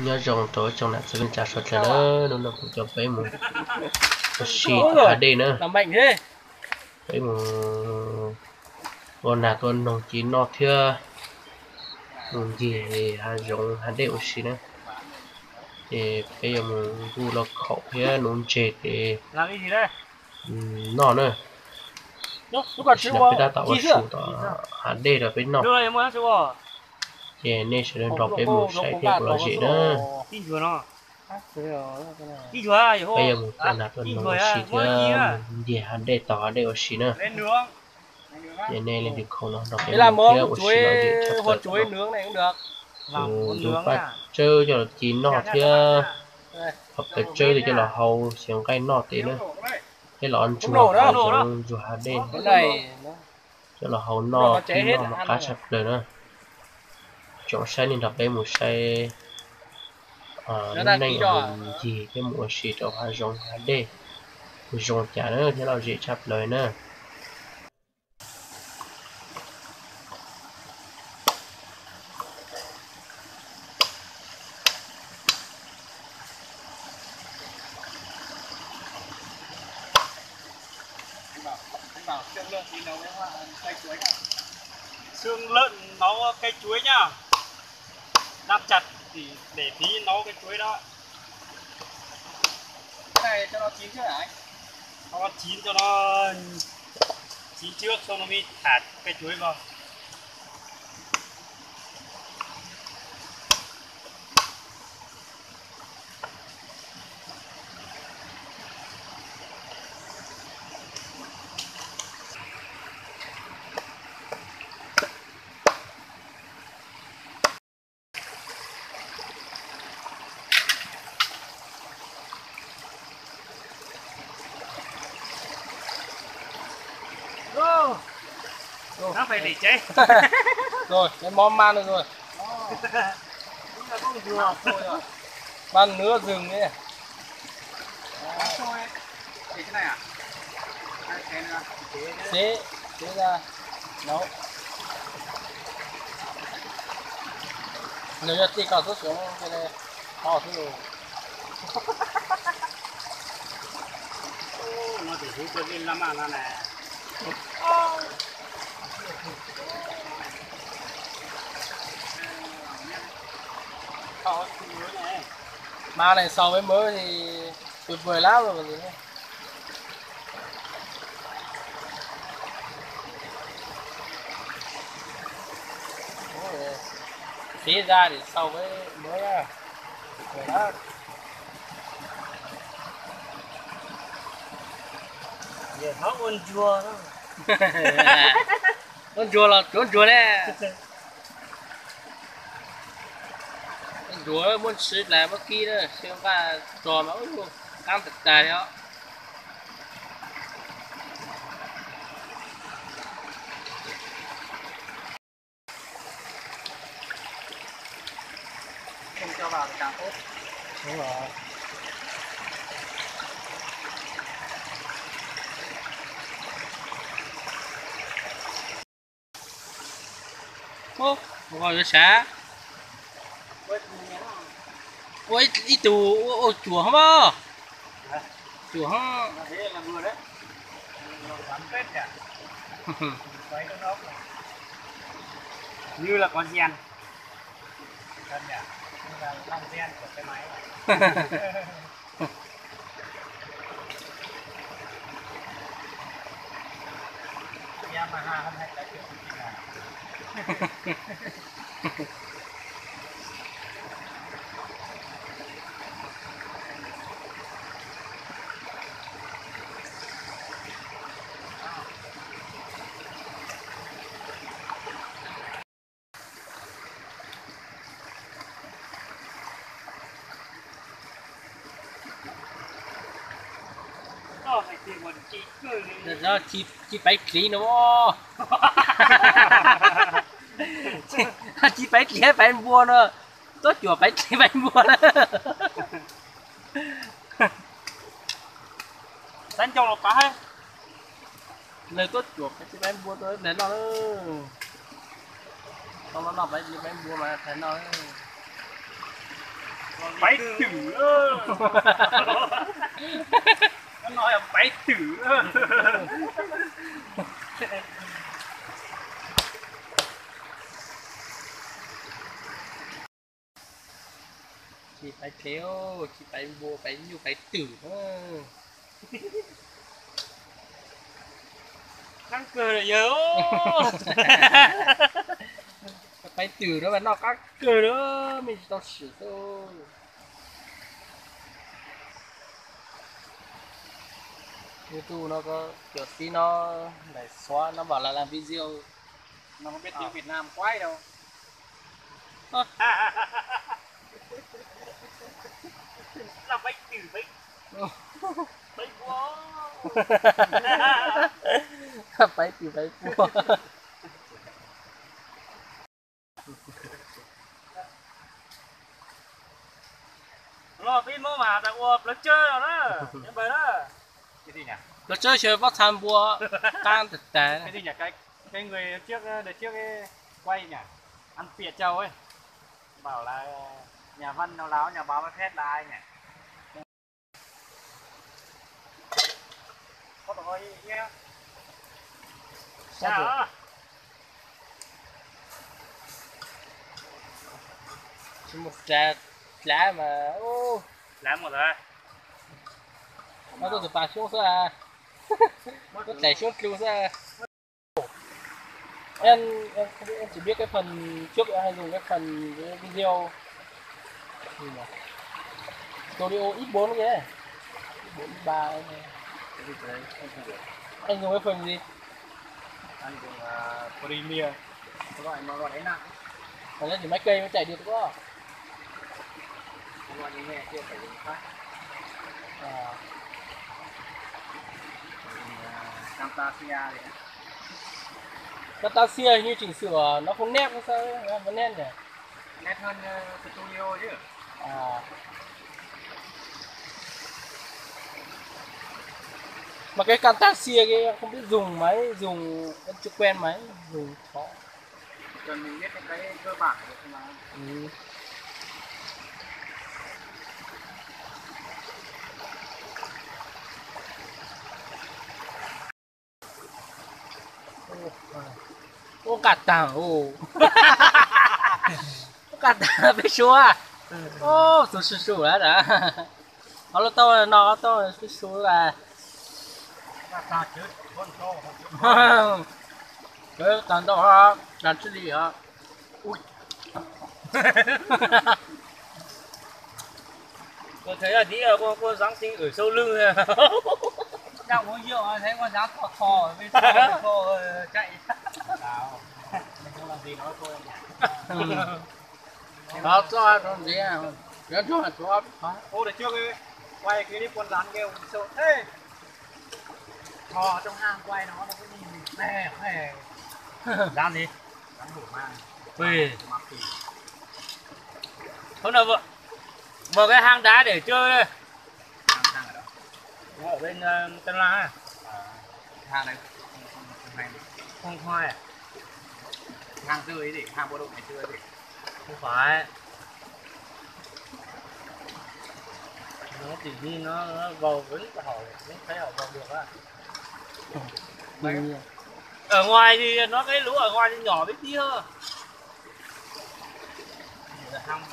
Nyob zoo rau ib tsoom nam txiv leej tsa sawv daws na, hnub no kuv coj peb mus ua si tom hav dej na. Peb mus tua nas tua noog ci noj thiab mus ncig hav zoov hav dej ua si na. Ces peb yuav mus nkuj lauj kaub thiab nuv ntses ces noj na. Tam sim no peb tab tom ua su tom hav dej rau peb noj. Ces nej sawv daws nrog peb mus saib thiab kuv lom zem na. Peb yuav mus tua nas tua noog ua si thiab mus ncig hav dej tom hav dej ua si na. Ces nej leej twg khoom no nrog peb mus thiab ua si lom zem tshaj plaws. Tus paj tsawb coj los ci noj thiab ho pawg tsawb coj los hau xyaw nqaij noj tes na. Peb los ntsuag hav zoov ntsuag hav dej coj los hau noj pib noj mas qab tshaj plaws na. Tsoom saib nej nrog peb mus saib lub neej mus ncig thiab mus ua si rau hav zoov hav dej zoo cas na thiab lom zem tshaj plaws na. Xương lợn nấu cay chuối nhá. Nap chặt thì để tí nấu cay chuối đó. Cái này cho nó chín trước hả anh? Cho nó chín, cho nó chín trước xong nó mới thả cay chuối vào. Nó phải để cháy. Rồi, cái món man được rồi. Ăn nửa rừng ấy. Xé, xé ra nấu. Nồi cho ti cỏ rớt xuống cái này. To xíu. Nó chỉ hút được lên lắm mà nó nè. Mà này so với mới thì tuyệt vời lắm rồi còn gì nữa. Ủa, xé ra thì so với mới á. Tuyệt vời lắm. Giờ nó ua ntsuag đó. Ua ntsuag los tsuav ntsuag ne. Ua ntsuag muab siv las muab kib na, siv nqaj tso mas qab tas tas li os. Không cho vào thì càng tốt. Đúng rồi. Ub, ua yuav sav. Ua ib tug ua cuam hov. Cuam hov. Như là có gen. Con nhỉ? Như là con gen của cái máy. Yamaha hơn hai trăm triệu. Ci paiv dliv no. Ci paiv dliv paiv npua no. Tuab cuam paiv dliv paiv npua na. Lawv tuab cuam paiv dliv paiv npua tuaj ntawm no. Tau no no paiv dliv paiv npua mas ntawm no. Paiv twm. No yog paiv twm. Tsis paiv dlev, tsis paiv npua, paiv nyuj, paiv twm. Qab kawg yawg. Paiv twm no mas noj qab kawg na, mej tsis tau sim xwb. YouTube no có tiểu tí nó lại xóa nó bảo là làm video. Nó không biết tiếng Việt Nam quái đâu. Làm bánh từ bánh, bánh búa. Paiv twm paiv npua. Los peb muab mas tas ua plawv tsawb los na, npawg na. Plawv tsawb xyaw pob txha npua qab tag tag. Cái gì nhỉ? Cái, cái người trước, đợt trước ấy, quay nhỉ? Ăn pịa châu ấy. Bảo là nhà văn nào láo nhà báo mới phép là ai nhỉ? Có tụi con nhé. Sao vậy? Sao? Chỉ một trà lá mà, ô. Lá một rồi. Nó có từ bà xuống xưa à. Có đẩy xuống tru xưa à. Em, em không biết, em chỉ biết cái phần trước em hay dùng cái phần cái video gì nhỉ? Studio X bốn kìa. X bốn, X ba ấy. Anh dùng cái phần gì? Anh dùng, à, Premiere. Các loại mà loại đấy nặng. Còn nó chỉ máy cây mới chạy được đúng không? Các loại như này kia phải dùng khác. À. Dùng, à, Camtasia gì đó. Camtasia hình như chỉnh sửa nó không nét hay sao ấy, nó nét nhỉ? Nét hơn, ờ, Studio chứ. À. Mà cái Camtasia kia em không biết dùng máy, dùng, em chưa quen máy, dùng khó. Cần mình biết cái cơ bản được mà. Ừ. Ua nqa taag, ua nqa taag peb suav. Ua, txug sub sub lawm na. Ob lub taub no, ob taub peb suav lawm. Cov tag ntau hos, dag tsi li hos. Ui. Tôi thấy là tí là cô, cô dáng sinh ở sau lưng. Dao uống rượu mà thấy con dáng thò thò, bên sau, bên sau, ờ, chạy. Mình không làm gì nó thôi. Ừ. Đó, cho nó dễ, nó cho nó cho. Ô, đợt trước ấy, quay clip con rắn kêu sau. Ê! Thò trong hang quay nó, nó cứ nhìn mình. Ê, ê. Rắn gì? Rắn hổ mang. Ui. Mà khỉ. Hôm nào vợ, vào cái hang đá để chơi đây. Hang, hang ở đâu? Nó ở bên, ờ, Tân Lang á. À, hang này không, không, không hay. Không hay à? Hang xưa ấy gì? Hang bộ đội ngày xưa ấy gì? Không phải. Nó chỉ nhìn nó, nó vào vẫn họ, vẫn thấy họ vào được á. Ở ngoài thì nó cái lũ ở ngoài thì nhỏ bé tí thôi. Hang